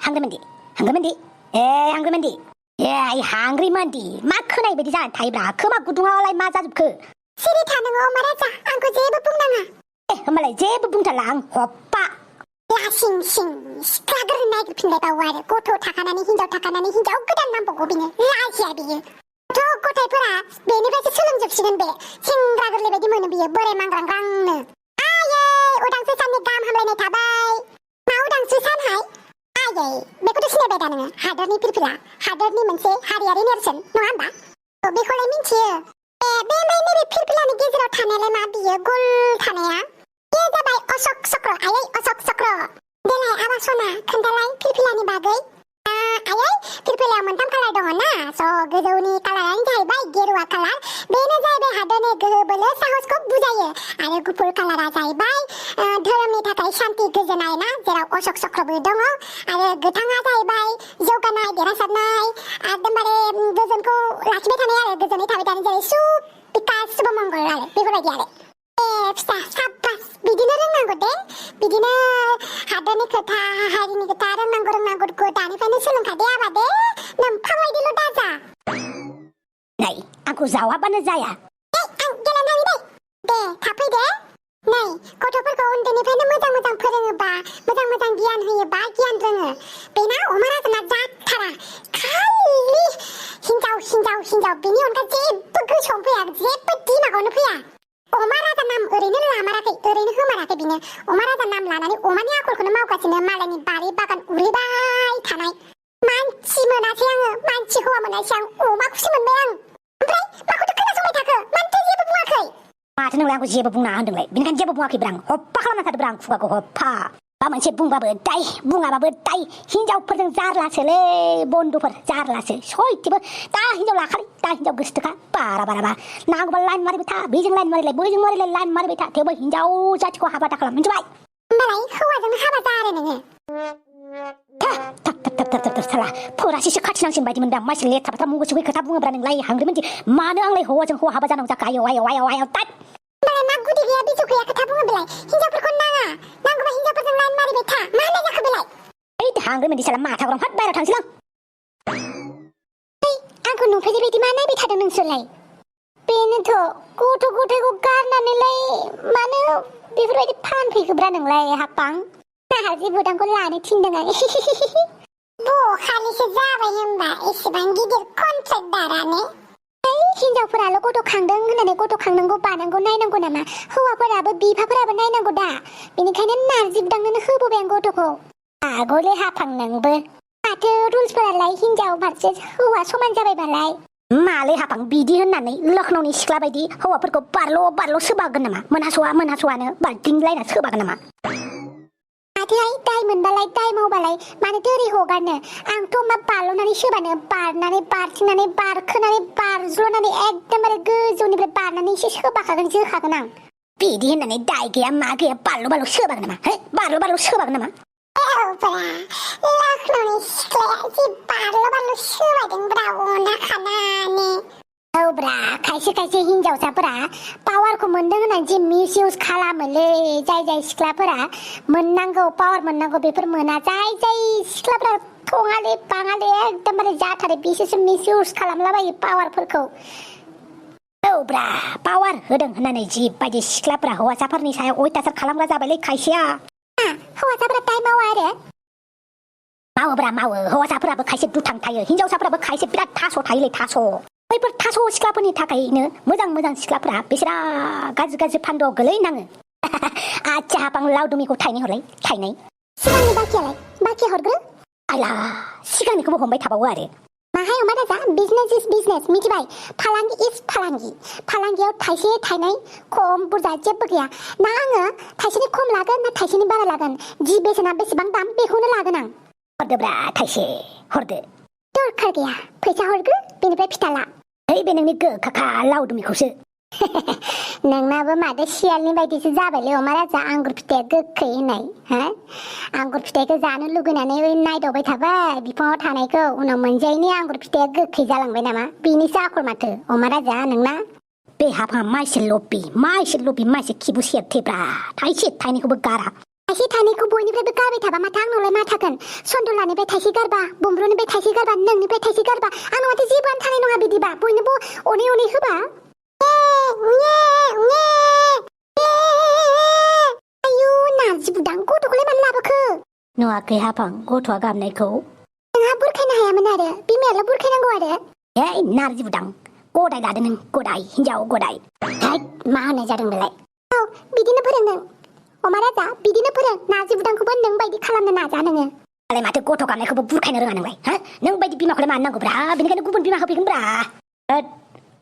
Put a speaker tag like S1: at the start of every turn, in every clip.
S1: हांग्रिमोनदि हांग्रिमोनदि हांग्रिमोनदि हांग्रिमोनदि मा खोनाय बायदि जानानै थायोब्रा खोमा गुदुङावलाय मा जाजोबखो
S2: सिरि थानांगौ महाराजा आंखौ जेबो बुंनाङा
S1: होमबालाय जेबो बुंथारला आं हप्पा
S2: लासिं सिं सिख्लागोर नागिरफिनलायबावो आरो गथ' थाखानानै हिनजाव गोदान नांबावगौ बेनो लाजिया बियो गथ' गथायफोरा बेनिफ्रायसो सोलोंजोबसिगोन बे सेंग्रा गोरलै बायदि मोनो बियो बोराय मांग्रांग्रांनो आयै उदांस्रि साननि गाहाम हामलायनाय थाबाय मा उदांस्रि सानहाय आयै बेखौथ' सिनायबाय दा नोङो हादरनि फिरफिला हादरनि मोनसे हारियारि नेरसोन नङा होमबा बेखौलाय मिथियो बे नैबे फिरफिलानि गेजेराव थानायालाय मा बियो गल थानाया बे जाबाय अशोक चक्र आयै अशोक चक्र देलाय आबा सना खोन्थालाय फिरफिलानि बागै आयै फिरफिलायाव मोनथाम कालार दङ ना स' गोजौनि कालारानो जाहैबाय गेरुवा कालार बेनो जाहैबाय हादरनि गोहो बोलो साहसखौ बुजायो आरो गुफुर कालारा जाहैबाय धोरोमनि थाखाय शान्ति गोजोननाय ना जेराव अशोक चक्रबो दङ आरो गोथाङा जाहैबाय जौगानाय देरहासारनाय एकदमबारे गोजोनखौ लाखिबाय थानाय आरो गोजोनै थाबाय थानाय जेरै सुख बिकास शुभ मंगल आरो बेफोरबायदि आरो फिसा साब्बास बिदिनो रोंनांगौ दे बिदिनो हादरनि खोथा हारिनि खोथा रोंनांगौ दानिफ्रायनो सोलोंखादे आबा दे नोम्फा बायदिल' दाजा
S1: नै आंखौ जावाबानो जाया
S2: आं गेलेनाङि दे थाफै दे नै गथ'फोरखौ उन्दैनिफ्रायनो मोजां फोरोङोबा मोजां गियान होयोबा गियान रोङो बेना अमाराजना जाथारा खालि हिनजाव बेनि अनगा जेबो गोसोआव फैया जेबो दिमागावनो फैया अमा राजा नाम ओरैनो होमाराखै बिनो अमा राजा नाम लानानै अमानि आखलखौनो मावगासिनो मालायनि बारि बागान उरैबाय थानाय मानसि मोनासै आङो मानसि हौवा मोनासै आं अमाखौसो मोनबाय आं ओमफ्राय माखौथो खोनासंबाय थाखो मानोथो जेबो बुङाखै
S1: माथो नोंलाय आंखौ जेबो बुंना होनदोंलाय बेनिखायनो जेबो बुङाखैब्रा आं हप्पा खालामना थादोंब्रा आं खुगाखौ हप्पा माबा मोनसे बुंबाबो दाय बुङाबाबो दाय हिनजावफोरजों जारलासोलै बन्दुफोर जारलासो सयथिबो दा हिनजाव लाखालै दा हिनजाव गोसोथोखा बारा नांगौबा लाइन मारिबाय था बेजों लाइन मारिलाय बैजों मारिलाय लाइन मारिबाय था थेवबो हिनजाव जाथिखौ हाबा दा खालाम मिथिबाय
S2: होमबालाय हौवाजों हाबा जा आरो नोङो
S1: साला फोरासिसो खाथिनांसिन बायदि मोनदां मानसि लेथ्रा बाथ्रा मुगै खोथा बुङोब्रा नोंलाय हांग्रिमोनदि मानो आंलाय हौवाजों हौवा हाबा जानांगौ जाखो आयौ तात
S2: होमबालाय मा गुदि गैया बिजौ गैया खोथा बुङो बेलाय हिनजावफोरखौ नांगौबा हिनजावफोरजों लाइन मारिबाय था मा होननाय जाखो बेलाय
S1: ओइ हांग्रिमोनदि साला माथा गरम हाट बायराव थांसै आं
S2: आंखौ नुफेरै बायदि मा नायबाय थादों नोंसोरलाय बेनोथ' गथ' गथायखौ गारनानैलाय मानो बेफोरबायदि फानफैखोब्रा नोंलाय हापां आंहा जे बुदांखौ लानो थिनदों आं बखालिसो जाबाय होमबा एसेबां गिदिर कन्ट्रेक्टारानो हिनजावफोराल' गथ' खांदों होननानै गथ' खांनांगौ बानांगौ नायनांगौ नामा हौवाफोराबो बिफाफोराबो नायनांगौ दा बेनिखायनो नारजि बुदांनोनो होबोबाय आं गथ'खौ आगले हाफां नोंबो माथो रुल्सफोरालाय हिनजाव फारसे हौवा समान जाबायबालाय
S1: मालै हाफां बिदि होननानै लखनौनि सिख्ला बायदि हौवाफोरखौ बारल' सोबागोन नामा मोनहास'आनो बाल्टिंलायना सोबागोन नामा
S2: माथोहाय दाय मोनबालाय दाय मावबालाय मानोथो ओरै हगारनो आंथ' मा बारल'नानै सोबानो बारनानै बारथिंनानै बारखोनानै बारज्ल'नानै एकदमबारे गोजौनिफ्राय बारनानैसो सोबाखागोन जोखागोन आं
S1: बिदि होननानै दाय गैया मा गैया बारल' सोबागोन नामा हे बारल' सोबागोन नामा
S2: लखनौनि सिख्लाया जि बारल' सोबायदोंब्रा अना खानानै औब्रा खायसे हिनजावसाफोरा पावारखौ मोनदों होननानै जि मिसइउज खालामोलै जाय सिख्लाफोरा मोननांगौ पावार मोननांगौ बेफोर मोना जाय सिख्लाफोरा थङाले बाङाले एकदमबारे जाथारो बिसोरसो मिसइउज खालामलाबायो पावारफोरखौ औब्रा पावार होदों होननानै जि बायदि सिख्लाफोरा हौवासाफोरनि सायाव अयथासार खालामग्रा जाबायलै खायसेया हौवासाफोरा दाय मावा आरो
S1: मावो हौवासाफोराबो खायसे दुथां थायो हिनजावसाफोराबो खायसे बिराद थास' थायोलै थास' बैफोर थास' सिख्लाफोरनि थाखायनो मोजां सिख्लाफोरा बिसोरा गाज्रि फान्दोआव गोलैनाङो आच्छा हापां लावदुमिखौ थाइनै हरलाय थाइनै
S2: सिगांनि बाखि हरग्रो
S1: आयला सिगांनिखौबो हमबाय थाबावो आरो
S2: माहाय अमा राजा बिजनेस इज बिजनेस मिथिबाय फालांगि इज फालांगियाव थाइसे थाइनै खम बुरजा जेबो गैया ना आङो थाइसेनि खम लागोन ना थाइसेनि बारा लागोन जि बेसेना बेसेबां दाम बेखौनो लागोन आं
S1: हरदोब्रा थाइसे हरदो
S2: दरखार गैया फैसा हरग्रो बेनिफ्राय फिथा ला
S1: ओइ बे नोंनि गोखाखा लावदुमिखौसो
S2: नोंनाबो माथो सियालनि बायदिसो जाबायलै अमा राजा आंगुर फिथाइया गोखै होननाय हा आंगुर फिथाइखौ जानो लुगैनानै नायदावबाय थाबाय बिफाङाव थानायखौ उनाव मोनजायैनि आंगुर फिथाइया गोखै जालांबाय नामा बेनिसो आखल माथो अमा राजा नोंना
S1: बे हाफां माइसे लबि माइसे खिबु सेरथेब्रा थाइसे थाइनैखौबो गारा
S2: थाइसे थाइनैखौ बयनिफ्रायबो गारबाय थाबा माथो आंनावलाय मा थागोन सन्दलानिफ्राय थाइसे गारबा बुमब्रुनिफ्राय थाइसे गारबा नोंनिफ्राय थाइसे गारबा आंनाव माथो जेबोआनो थानाय नङा बिदिबा बयनोबो अनै अनै होबा आयु नारजि बुदां गथ'खौलाय मानो लाबोखो
S1: नुवाखै हाफां गथ'आ गाबनायखौ
S2: नोंहा बुरखायनो हायामोन आरो बिमायाल' बुरखायनांगौ आरो
S1: ए नारजि बुदां गदाय लादों नों गदाय हिनजाव गदाय मा होननाय जादों बेलाय
S2: औ बिदिनो फोरोंदों अमा राजा बिदिनो फोरों नारजि बुदांखौबो नों बायदि खालामनो नाजा नोङो
S1: दालाय माथो गथ' गाबनायखौबो बुरखायनो रोङा नोंलाय हा नों बायदि बिमाखौलाय मानो नांगौब्रा बेनिखायनो गुबुन बिमा होफैगोनब्रा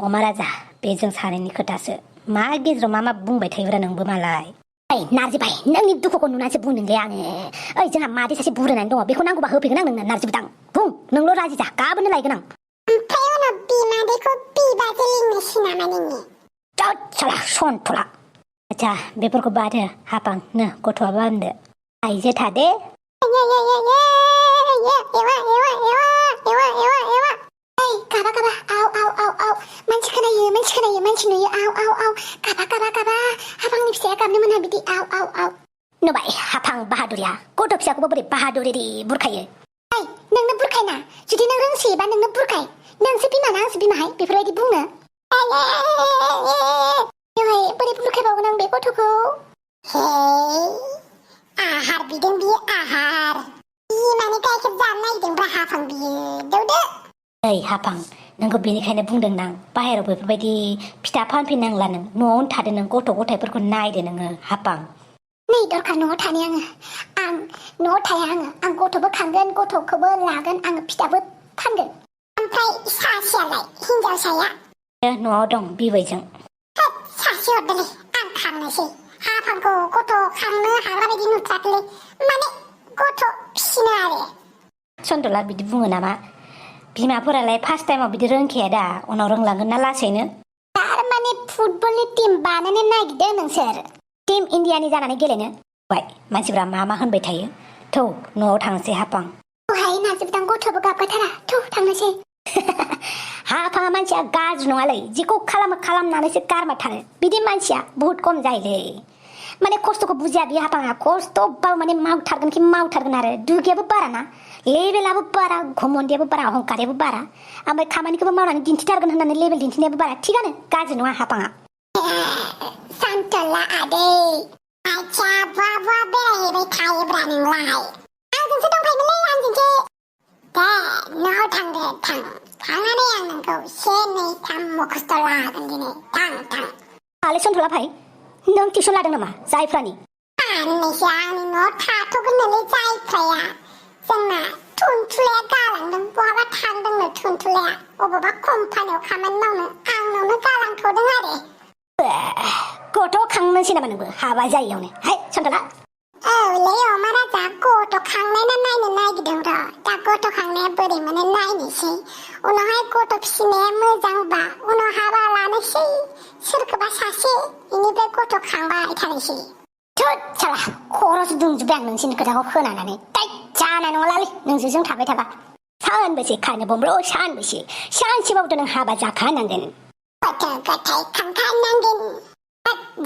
S1: अमा राजा बे जों सानैनि खोथासो मा गेजेराव मा बुंबाय थायोब्रा नोंबो मालाय ओइ नारजि भाइ नोंनि दुखुखौ नुनानैसो बुंदोंलै आङो ओइ जोंहा मादै सासे बुरैनानै दङ बेखौ नांगौबा होफैगोन आं नोंनो नारजि बुदां बुं नोंल' राजि जा गाबोननो लायगोन आं
S2: ओमफ्राय उनाव बिमादैखौ बिबाजै लिंनोसै नामा नोङो
S1: साला सनथला आच्छा बेफोरखौ बाद हो हाफां नो गथ'आबो होनदो आइजो थादे
S2: गाबा गाबा आव आव आव आव मानसि खोनायो मानसि नुयो आव आव आव गाबा गाबा गाबा हाफांनि फिसाया गाबनो मोना बिदि आव आव आव
S1: नुबाय हाफां बाहादुरिया गथ' फिसाखौबो बोरै बाहादुरि बुरखायो
S2: ओइ नोंनो बुरखायना जुदि नों रोंसोयोबा नोंनो बुरखाय नोंसो बिमाना आंसो बिमाहाय बेफोरबायदि बुंनो बोरै बुरखायबावगोन आं बे गथ'खौ हे आहार बिदों बियो आहार बिमानि गाइखेर जानो नागिरदोंब्रा हाफां बियो दौदो
S1: ओइ हाफां नोंखौ बेनिखायनो बुंदों नां बाहेराव बेफोरबायदि फिथा फानफैनांला नों न'आवनो थादो नों गथ' गथायफोरखौ नायदो नोङो हाफां
S2: नै दरखार न'आव थानो आं न'आव थाया आं गथ'बो खांगोन गथ'खौबो लागोन आं फिथाबो फानगोन ओमफ्राय सासेयालाय हिनजावसाया
S1: न'आव दं बिबैजों
S2: सासे हरदोलै आं खांनोसै हाफांखौ गथ' खांनो हाग्रा बायदि नुथाराखैलै माने गथ' फिसिनो आरो
S1: सन्दला बिदि बुङो नामा बिमाफोरालाय फार्स्ट टाइमाव बिदि रोंखाया दा उनाव रोंलांगोन ना लासैनो
S2: थारमाने फुटबलनि टिम बानायनो नागिरदों नोंसोर
S1: टिम इण्डियानि जानानै गेलेनो बाय मानसिफ्रा मा होनबाय थायो थौ न'आव थांसै हाफां
S2: दहाय नाजोबदां गथ'बो गाबबायथारा थौ थांनोसै
S1: हाफाङा मानसिया गाज्रि नङालै जेखौ खालामनानैसो गारबाय थानो बिदि मानसिया बुहुत खम जायोलै माने खस्थ'खौ बुजिया बियो हाफाङा खस्थ'बाबो माने मावथारगोन आरो दुगियाबो बारा ना लेभेलाबो बारा घमन्डियाबो बारा अहंकारियाबो बारा ओमफ्राय खामानिखौबो मावनानै दिन्थिथारगोन होननानै लेभेल दिन्थिनायाबो बारा थिगानो गाज्रि नङा हाफाङा
S2: सान्थला आदै आइथिया बहा बेरायहैबाय थायोब्रा नोंलाय आंजोंसो दंफायोमोनलै आंजोंसो दे न'आव थांदो थांनानै आं नोंखौ 1 2 3 मुखस्थ' लागोन दिनै थां
S1: आले सन्थला भाइ नों टिउसन लादों नामा जायफ्रानि
S2: साननैसो आंनि न'आव थाथ'गोननोलै जायफ्राया जोंना थुनथुलाया गालांदों बहाबा थांदोंनो थुनथुलाया अबेबा कम्पानियाव खामानि मावनो आंनावनो गालांथ'दों आरो
S1: गथ' खांनोसै नामा नोंबो हाबा जायैयावनो हाय सन्थला
S2: औलै अमा राजा गथ' खांनायना नायनो नागिरदों र' दा गथ' खांनाया बोरै मोनो नायनोसै उनावहाय गथ' फिसिनाया मोजांबा उनाव हाबा लानोसै सोरखौबा सासे इनिफ्राय गथ' खांबाय थानोसै
S1: थोद साला खर'सो दुंजोब्बाय आं नोंसिनि खोथाखौ खोनानानै जानाय नङालालै नोंजों जों थाबाय थाबा सानबेसे खानो बमब्र सानसेबाबोथ' नों हाबा जाखानांगोन
S2: गथ' गथाय खांखानांगोन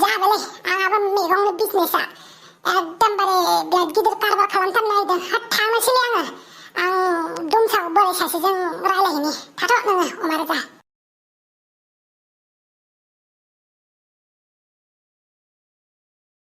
S2: जाबालै आंहाबो मैगंनि बिजनेसा एकदमबारे बिराद गिदिर कारबार खालामथारनो नागिरदों थांनोसैलै आं दमसाव बोराय सासेजों रायलायहैनि